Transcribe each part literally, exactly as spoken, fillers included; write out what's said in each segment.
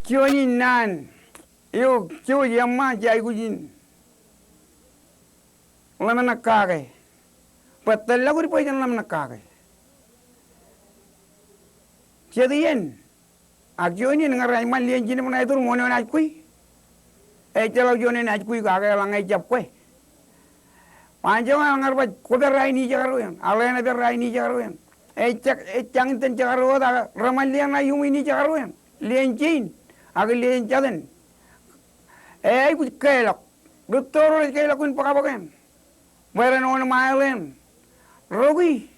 juon in naan eo jouj eṃṃaan jej aikuj in ḷōmṇak kake. Bwe tōllọk ri bwe jen ḷōmṇak kake. Jet iien, ak juon iien ñe rej ṃan lien jinen ṇa iturin ṃool eo enaaj kwi. Ejjeḷọk juon enaaj kwi kake eḷaññe ejjab kwe. Ṃaanjoñan ñe rej baj, kwō pād rainin jekar wōt eṇ, ak ḷeeṇ ej pād rainin jekar wōt eṇ. Ejjab, ejjab itan jekar wōt ak reṃṃan lien ṇa iuṃwin in jekar wōt eṇ. Lien jein, ak lien jatin. Eaikuj keelọk. Rūtto ro rej keelọk kōn bōkabōk eṇ. Bwe ren wōnṃaeḷ eṇ. Rokwi.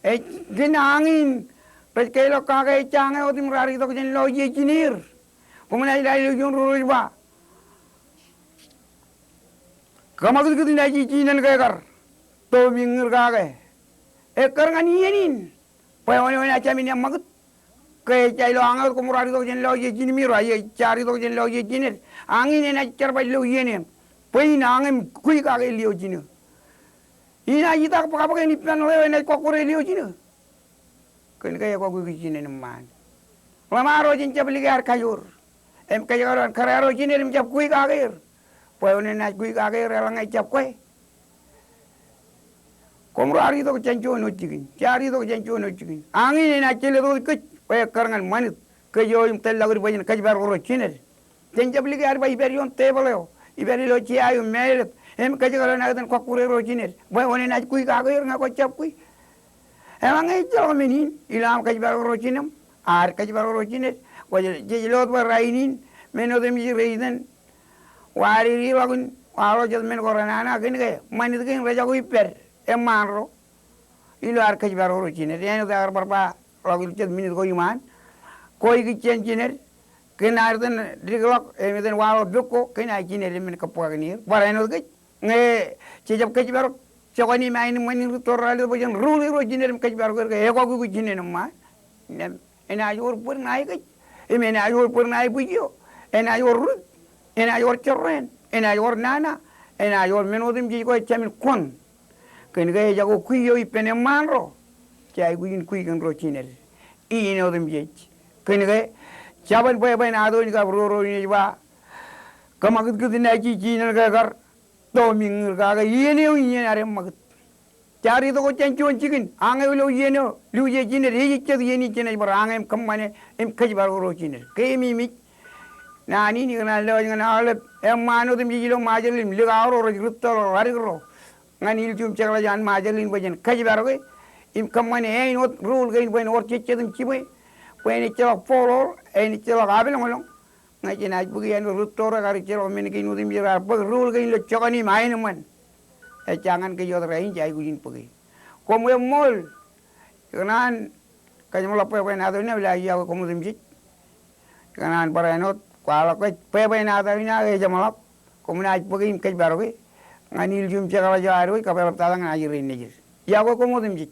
Ej kōn añin rej keelọk kake ejjañe otem raar itok jān lọjiejineer. Koṃ naaj lale ilo juon ro rej ba, kōṃakūtkūt in aji jinen ke ekar to miññur kake. Ekkar ñan iien in. Bwe wōn eo enaaj jāmin eṃṃakūt. Ke ejja ilo añe wōt koṃ raar itok jān lọjiejineer, ak ejja raar itok jān lọjiejineer. Añin enaaj jerbal ilo iien eṇ. Bwe in añe im kwi kake lio jino. Inaaj itak bōkabōk eṇ ippān ḷeo enaaj kọkkure lio jino. Kōn ke ekwōkwe kwe jinen eṃṃaan. Ḷōṃaro jen jab like ad kajoor. Im kōjkaro an kōrā ro jinen im jab kwe kake er. Bwe wōn enaaj kwe kake er eḷaññe ejjab kwe. Koṃ raar itok jān juon wōt jikin. Jaar itok jān juon wōt jikin. Añin enaaj jelōt wōt kōj. Bwe ekkar ñan ṃanit. Kōj eo im tōllọk ri bwe jen kōjparok ro jined. Jen jab like ad ba ipād ioon tebōḷ eo, ipād ilo jea eo im mālōtlōt, im kōjkaro an aō itōn kọkkure ro jined. Bwe wōn enaaj kwe kake er ñe kwōj jab kwe. Eḷaññe ejjeḷọk men in, ilo aṃ kōjparok ro jinem, ad kōjparok ro jined, kwōj jej lo wōt bwe rainin, men otemjej rej itōn, wadedeḷọk in, waḷọk jet men ko renana, kōn ke ṃanit kein rej jako ippād, eṃṃaan ro. Ilo ad kōjparok ro jined, āinwōt aō kar bar ba ḷọk ilo jet minit ko iṃaan. Kwe kōj jān jined, kōn ad itōn dikḷọk, im itōn waḷọk pok ko, kōn aō jined im men kōbwakakin er. Barāinwōt kōj, ñe je jab kōjparok, jokane im aenōṃṃan in rūtto raar letok bwe jen ruḷi ro jined im kōjparok er ke ekwōkwe kwe jinen eṃṃaan. Im enaaj wōr bōd ṇae kōj, im enaaj wōr bōd ṇae bwij eo, enaaj wōr rūt, enaaj wōr jorrāān, enaaj wōr nana, enaaj wōr men otemjej ko ejāmin kwe. Kōn ke ejako kwe eo ippān eṃṃaan ro, je aikuj in kwe kōn ro jined. Iien otemjej. Kōn ke, jabōn bwebwenato in kab roro in ej ba, kōṃakūtkūt in aji jinen ke ekar to miññur kake, iien eo iien ad eṃṃakūt. Jaar itok wōt jān juon jikin, añe ilo iien eo, lukkuun jined, ej jet iien in jenaaj bar añe im kōṃṃane, im kōjparok ro jined. Keememej, naan in ikōṇaan lewōj ñan aolep eṃṃaan otemjej ilo Ṃajeḷ im likao ro rej rūttoḷọk ḷadik ro ñan ilju im jekḷaj an Ṃajeḷ in bwe jen kōjparoke, im kōṃṃane āinwōt rūḷ kein bwe en wōr jejjet im jiṃwe, bwe en ejjeḷọk bọọḷọọḷ, en ejjeḷọk aplōñlōñ. Ñe jenaaj bōki āinwōt rūtto ro ekar ejjeḷọk men kein otemjej raar bōk rūḷ kein ilo jokane im aenōṃṃan. Ejja ñan kōj wōt rainin jej aikuj in bōke. Koṃ eṃṃool. Ikōṇaan kōjeṃḷọk bwebwenato in aō ilo aō iọkwe koṃ otemjej. Ikōṇaan barāinwōt kwaḷọk kōj bwebwenato in aō ejeṃḷọk. Koṃ naaj bōke im kōjparoke ñan ilju im jekḷaj eo ad wōj kab eḷaptata ñan ajri nejid. Iọkwe koṃ otemjej.